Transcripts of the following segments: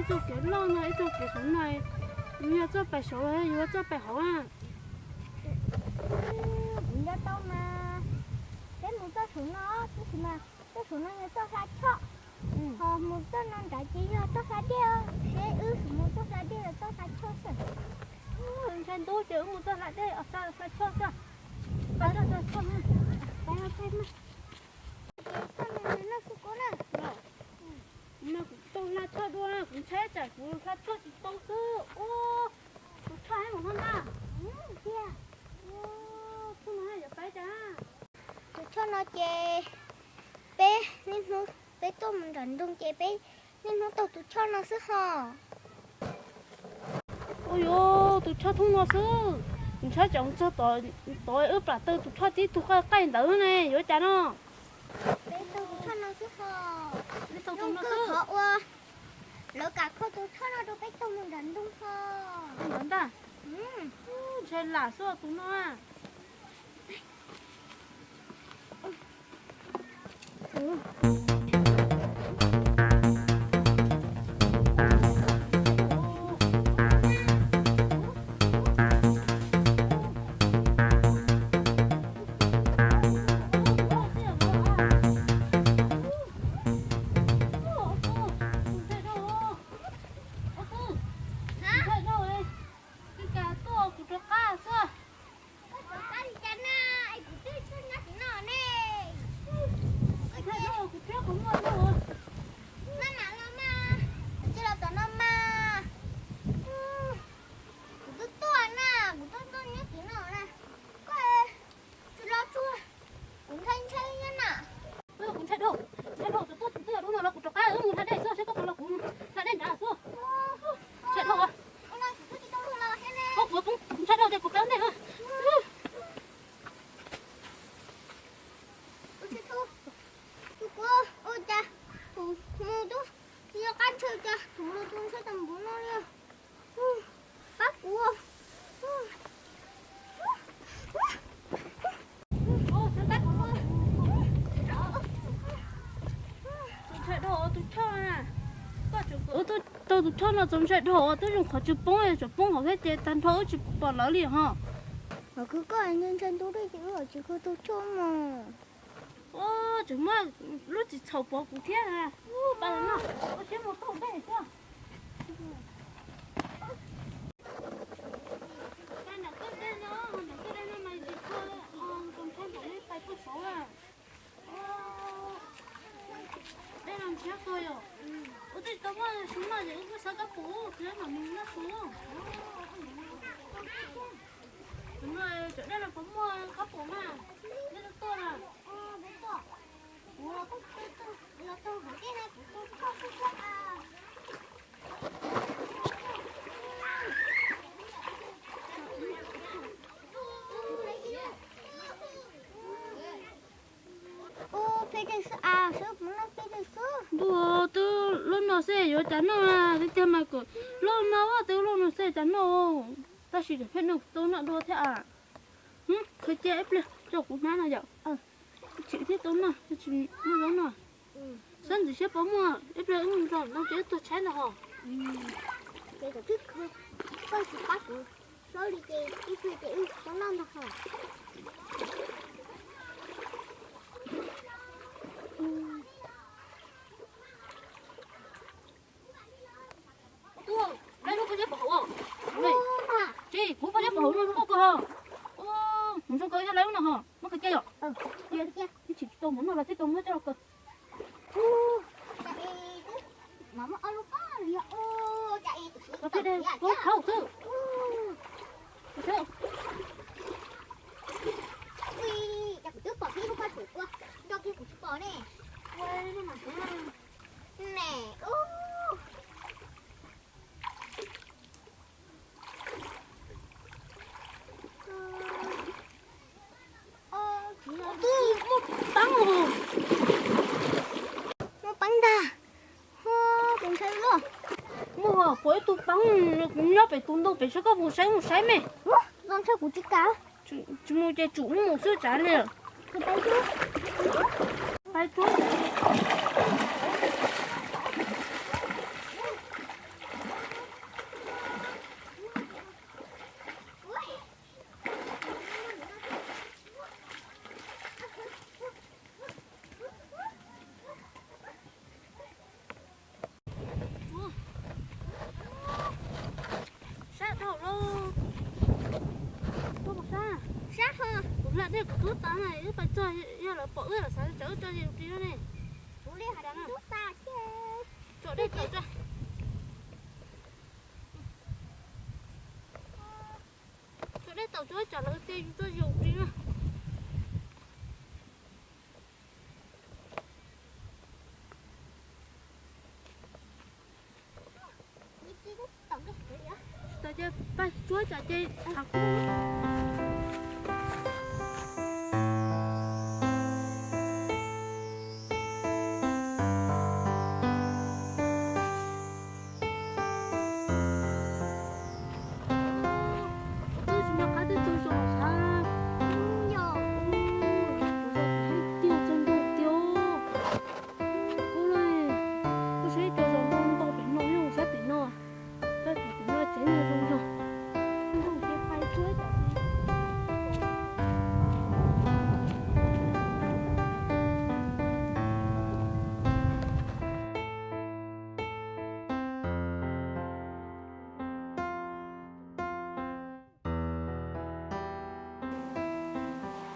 txoj kev loj no, ib txoj kev saum no, yus yuav txawj pais saud los yus yuav txawj pais hauv a? Kuv nco tau mas, peb mus txoj saum no, tab sis mas txoj saum no yog txoj hla choj, ho mus txoj no nrad ces yog txoj hla dej, seb wb mus txoj hla dej los txoj hla choj xwb. Ntshai ntub ces wb mus txoj hla dej, hla choj xwb. Txoj no noj su kua na. No kuv tau hla choj dua, kuv ntshai tsam kuv hla choj tsis tau xwb. Ua, tus choj heev mus no ntag. Tiag. Ua, tus no yuav pab cas? Tus choj no ces peb niaj hnub peb tuaj mus nram nroog ces peb niaj hnub taug tus choj no xwb ho. Ua yuav tus choj thooj no xwb, kuv ntshai tsam mus txog tod wb plam taw tus choj tib tug qaij ntawd ne, yuav cas no? Peb taug tus choj no xwb ho. Peb taug tus no xwb. Qhov uas lawv kam kho tus choj no rau peb taug mus nram nroog ho. Ntawd ntag. Ntshai lam xwb tus no. Koj rov qab li cas na, es kuv twb tsis nyob tim no ne. Koj tias kuv twb qhov muag no, maj mam los mas, tsis los tom no mas. Kuv twb tuaj na, kuv twb tuaj nyob tim no na. Koj tsis los tsuag, kuv ntshai ntshai nyob na. Kuv ntshai dhau, ntshai dhau, kuv tuaj twb los no los kuv rov qab wb mus hla dej xwb, seb koj puas los kuv hla dej nrad xwb. Ntshai dhau. Koj kuv ntshai dhau ces kuv pab nej. Tus kuv ua cas tus mus tub, yog qab ntshe cas tus mus tus ntshe tau npaum no li. Pab kuv. Tus ntshai dhau tus choj na. Koj tseem tau tus choj no txaus ntshai dhau, twb zoo qhov tsis poob, tseem poob hauv thiab ces tag nrho wb tsis pom lawv li ho. Hos khwv koj ntshai ntshai ntub dej ces wb tsis khwv tus choj mus. Tseem muaj lub txiv txhaum pov kuv thiab. Pab no, ua siab mus taug dej xwb. Nram koj dej no, nram koj dej no mas tsis tshua, tus ntshai npaum li pais puag saud. Dej no ntshiab kawg yom. Wb twb tsis tau muaj su noj ces wb kuj xav kab pum thiab mam mus noj su. Tus no cov dej no puas muaj kab pum mas, dej no tuaj na. Ntuj, twb lub no xwb yuav cas noj, tiag tiag mas kom loj no, twb loj no xwb cas noj. Tab sis pheej noj tau noj dua thiab a. Khaws cia ib pliag, coj kuv hmab no yom. Tsis thiab tau noj, tsis muaj zaub noj. Xav ntxim siab puas muaj ib pliag wb mus nrog no ces wb tuag tshaib ntag ho. Ces kom twb kawg, koj tsis pab kuv, txhob li ces ib pliag ces wb tau noj ntag ho. Tub, lawv lub pob zeb pom hauv. Tsis, kuv pob zeb pom hauv no koj kawg ho. Kuv zoo kawg yog lawv lub no ho, muab khaws cia yom. Ib tsis tau mus noj los twb tau muab coj los kawg. Mas muaj ob lub pob yog, koj thiaj de koj thaub xwb. Ua, kuv twb pom kiag lub pob tsuas tua, nco kiag kuv tsis pom ne. Ua, ne, ub. Twb muaj paab os. Muaj paab ntag. Kuv ntshai loj. Muaj, puas ib tug paab nyob pem tus ntoo pem, saib koj mus saib mus saib me. Zoo ntshe kuv tsis kam. Tsis mus ces tsum mus xwb tsav li. Pais tsuag. Pais tsuag. Wb txav na, wb pais txog yog lawv pom wb lawv xav tsam wb tso ze ris no ne. Tso dej tawm, tso dej tawm tso tsam lawv cia yus tso ze ris na. Tsis tau ces pais tsuab tsam ces tham kuv. Twb tsis nco qab twb txog zos sab. Yog, tus zos tiag txog nkaus tiag. Kuv, kuv saib cov zos ntau ntau pem no, nyob sab tim no, sab tim no tsev no zoo zog. Ntuj, ces pais tsuab tsam ces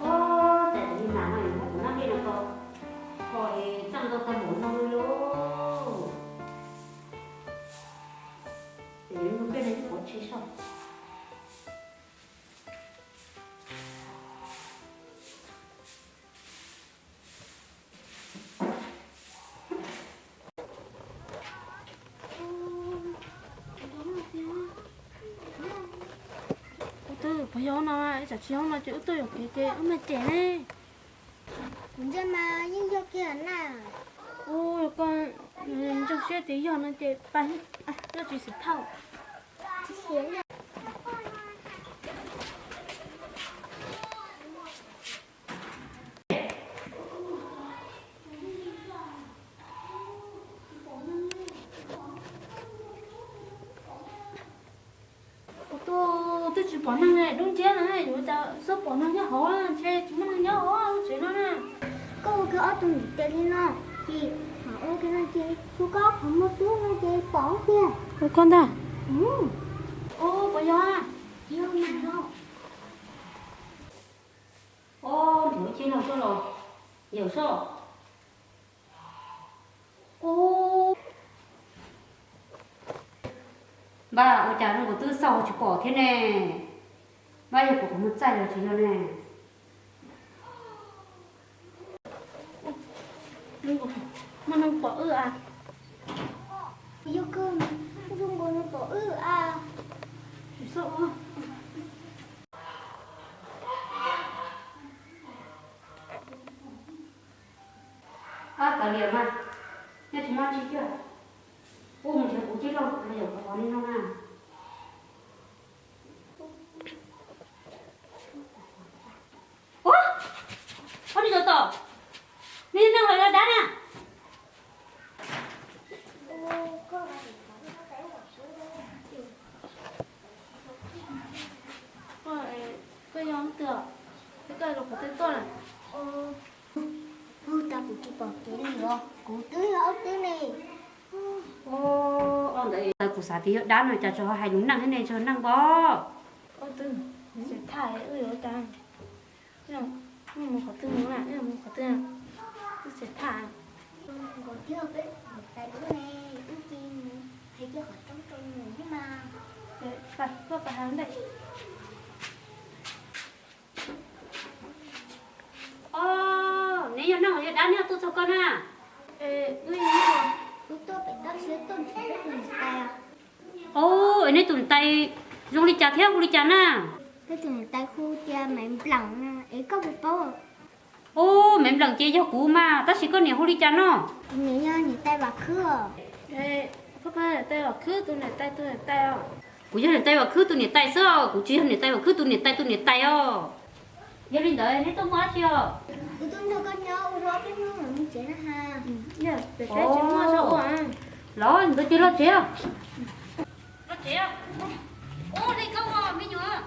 Ob, cas tus niag nas no yuav muab kuv noj dej no tau, ho txaj nto tag npaum no li lauj. Ces yuav nug dej no ib qhov tsis soj. Ub twb pos yog no, tsam tsis yog no ces wb tuaj yuam kev ces wb mam cem ne. Kuv ntsia mas yeej yog kiag na. Ub, yog koj ntseeg siab tias yog no ces pais, yog tsis xim thauj. Ua tuaj twb tsis pom neeg li, dub nciab na, yuav cas xub pom neeg nyob hauv, ntshe tsis muaj neeg nyob hauv lub tsev no na. Koj ua kiag ob tug ntiv tes li no, ces mam ua kiag no ces tshuav koj qhov muag tub no ces pom kiag. Ua koj ntag. Ua puas yog? Yog mas no. Ob, nrhiav lub cib laug tuaj los yawm soj. Ub, npawg, ua cas zoo nkaus twb xauj tsis pom thiab ne? Npawg, yog kuv qhov muag txaij los tsis yog ne? Muaj neeg pom wb a? Yog kawg, zoo nkaus nws pom wb a. Ab, kav liam mas, nyob tsis muaj tsis kiag. Ub, mus nrhiav kuv cib laug los yawm kuv qhov li no na. Ub, ua li cas tom, neb neeg los yog dab na? Koj yog leej twg? Koj los qhov twg tuaj na? Ub, cas kuv tsis pom kev li os, kuv twb yog ob tug ne. Ntawd kuv xav tias yog dab no cas tsis hais lus neej thiab ne, tsis neej npawg. Ob tug, xav tham wb yuav cas? Wb mus qhov twg mus na, wb mus qhov twg? Wb xav tham. Nkaus thiab peb mus tais lub ne, wb cia mus hais kiag qhov roob rau nws thiab mas. Koj pais hais ntej. Ob, neb yog neeg los yog dab neb tuaj txog koj na? Wb tuaj pem toj siab tuaj nrhiav peb tus niam tais. Ob, es neb tus niam tais zoo li cas thiab hu li cas na? Peb tus niam tais hu tias Maiv Npleem na, es koj puas paub? Ob, Maiv Npleem ces yog kuv mas, tab sis koj niam hu li cas no? Kuv niam yog niam tais Vam Khwb os. Koj niam tais Vam Khwb tus niam tais tus niam tais os? Kuv yog niam tais Vam Khwb tus niam tais xwb os, kuv tsis yog niam tais Vam Khwb tus niam tais tus niam tais os. Yog li ntawd neb tuaj muaj dab tsi os? Kuv tuaj nrog koj nyob ua ob peb hnub mam mus tsev na ha. Pem teb tsis muaj zog ua. Los ntawd ces los tsev. Los tsev. Ua li koj ua me nyuam.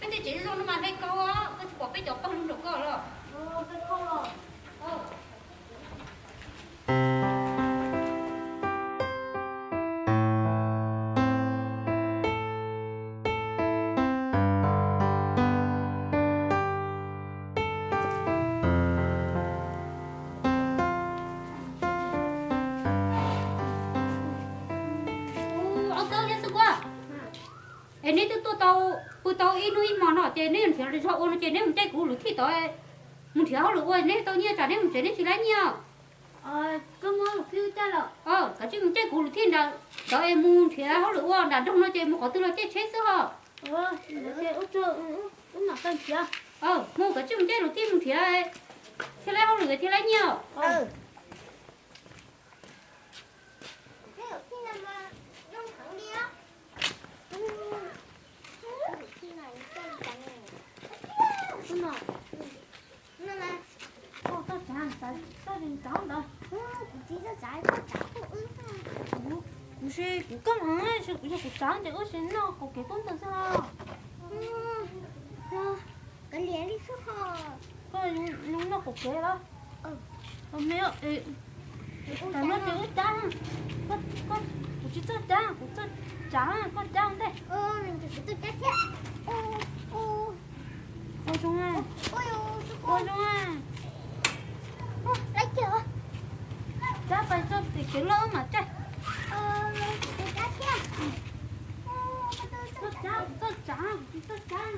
Peb tej tsev zoo no mas hle koj, koj tsis pom peb cov pawg lug nrog koj los. Tau, pw tau ib hnub ib hmo no ces neb nrhiav zog ua no ces neb mus caij kuv lus thij tod, mus nrhiav hauj lwm ua neb tau nyiaj tsam neb mus tsev neb tsis laib nyiaj. Kav tsij mus caij kuv lus thij ntawd es mus nrhiav hauj lwm ua nram nroog no ces mus qhov twg los caij tsheb xwb ho. Mus kav tsij mus caij lus thij mus nrhiav thiaj laib hauj lwm thiaj laib nyiaj. Kuv, kuv, kuv, kuv tsav ces wb sim noj qaum kev tub ntawd xwb os. Koj zoo noj qaum kev los? Thaum no ces wb cab, kuv tsis txawj cab, kuv txawj tsav, koj cab ntej. Ua zoo, ua zoo. Cab pais txog tim kev loj mam caij. Koj cab, kuv txawj tsav, kuv tsis txawj cab.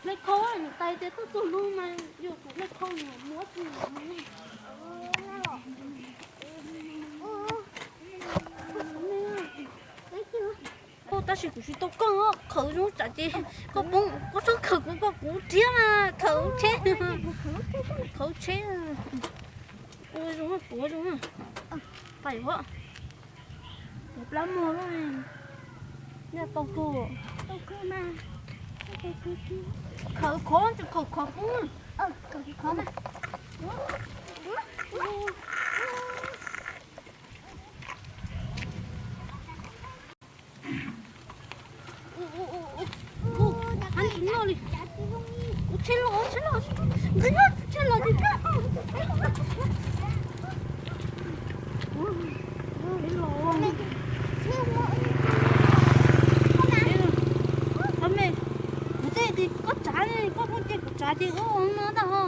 Hleb khau, nws tais tias tuaj txog lub mas yog tus hleb khau nws muab tsis. Tab sis kuv tsis tau koj khawv zoo tsam ces koj poob koj txhob khawv kuv, koj kuv riab mas khawv tsheb, khawv tsheb. Ua zoo, kuv ua zoo. Pais huab, kuv plab mog, nyob tau kawg. Khawv khov, khawv khov poob. Hab tsis noj li. Ua tsheb los, ua tsheb los, tsheb los. Kuv tej tis koj tsav, koj muab ces kuv tsav ces wb ua no ntag ho.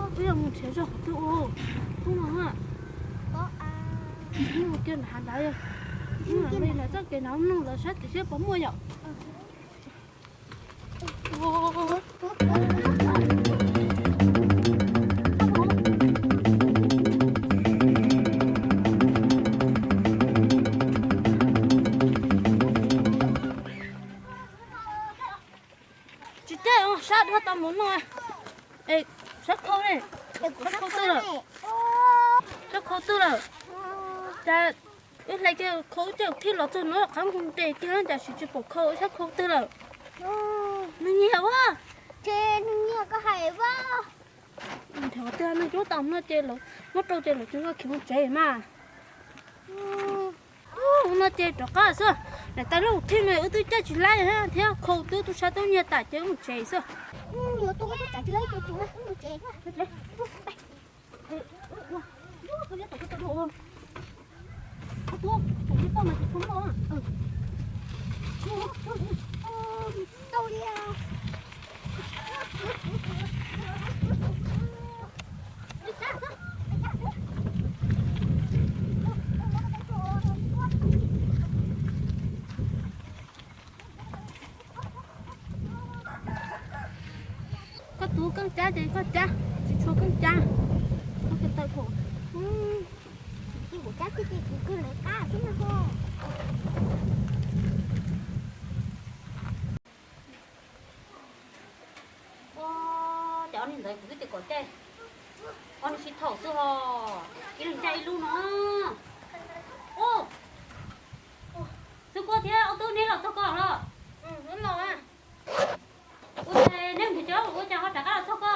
Wb yog mus nrhiav zog qhov twg ua, tub no. Mus kiag nram hav ntawd, mus nram li nram txoj kev nram nroog ntawd saib tim siab puas muaj yom. Tsis caij, sab dhau tau mus no. Es sab khau ne, sab khau twg lawm? Sab khau twg lawm? Cas wb hlais kiag khau wb caij thij los txog no qab nqus nres kiag cas tsis pom khau, sab khau twg lawm? Nws nyiag ua. Nrhiav qhov twg no, cub tau no ces muab rau ces lawv cov koj khiav mus tsev mas. No ces rov qab xwb. Niam tais lub thij mas wb twb caij tsis laib thiab, khau twb tub sab tub nyiag tas ces wb mus tsev xwb. Koj tus koj cab ces koj cab, tsis tshua koj cab. Koj tawm kom kuv cab kiag ces kuv kawg lawv qab xwb no ho. Ob niag ntawd kuv twb tias kom caij, ob niag sib thaum xwb ho, ib leeg caij ib lub no. Xwb Kuab thiab Ob Tub neb los txog ko los? Ua cas neb mus nrhiav cov ua cas ho rov qab los txog ko?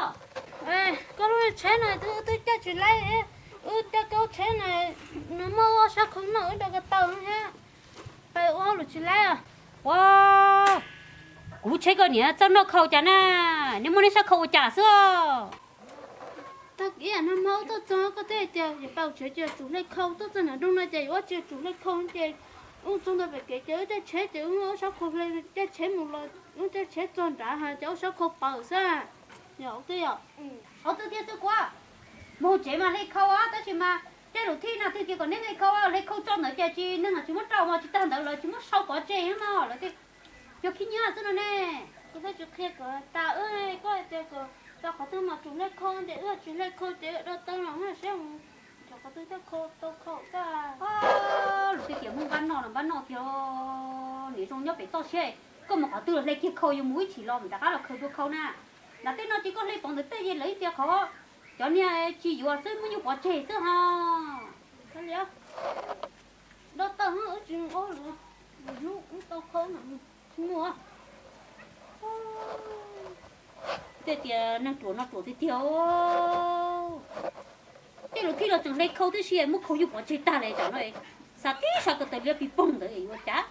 Koj lub tsheb no twb, wb twb caij tsis laib, wb caij koj tsheb no, nws muaj ob sab khau noj wb rau ko taw thiab, pais ua hauj lwm tsis laib. Ua, kuv Tsheb koj niam txawj noj khau cas na, neb muaj neb sab khau ua cas xwb. Tag kis no mas tuaj txog koj twb tias yuav pab tsheb cia tsum hle khau, tuaj txog nram nroog no ces yuav cia tsum hle khau ces wb txog ntawm pem kev ces wb caij tsheb ces wb muab wb sab khau hle, caij tsheb mus los wb caij tsheb txog nrad ces wb sab khau pawv xwb. Yog twb yog, twb thiab twb kuv mus tsev mas hle khau tab sis mas tej lus thij no twg tias kom neb hle khau, hle khau tso ntawd ces tsis neeg los tsis muab rau mas tsis tag ntawd lawv tsis muab sau pov tseg no lawv tias yog khib nyiab xwb no ne. Kuv twb tsis qhia kom tas wb, koj tias kom tso qhov twg mas tsum hle khau ces wb tsis hle khau ces do taw los na seb mus rau qhov twg thiaj khau tau khau xwb. Lus twg tias muab npab noj los npab noj tiag, niam zoo nyob pem toj siab, koj mus qhov twg los hle kiag khau yuav mus ib chim los mus rov qab los khaws dua khau na. Nram tej no ces koj hle pov ntawd tej ces lawv tias qhov cov niag tsis yuav xwb muab nyuj pov tseg xwb ho. Do taw wb tsis ua lawm, hnub wb tau khau tsis muaj. Tej tias neeg ruam no ruam tiag tiag. Tej lus thij los tseem hle khau tib si muab khau nyuj pov tseg tag li tam no. Xav tib sab ko taw liab pis poog ntawd yuav cas.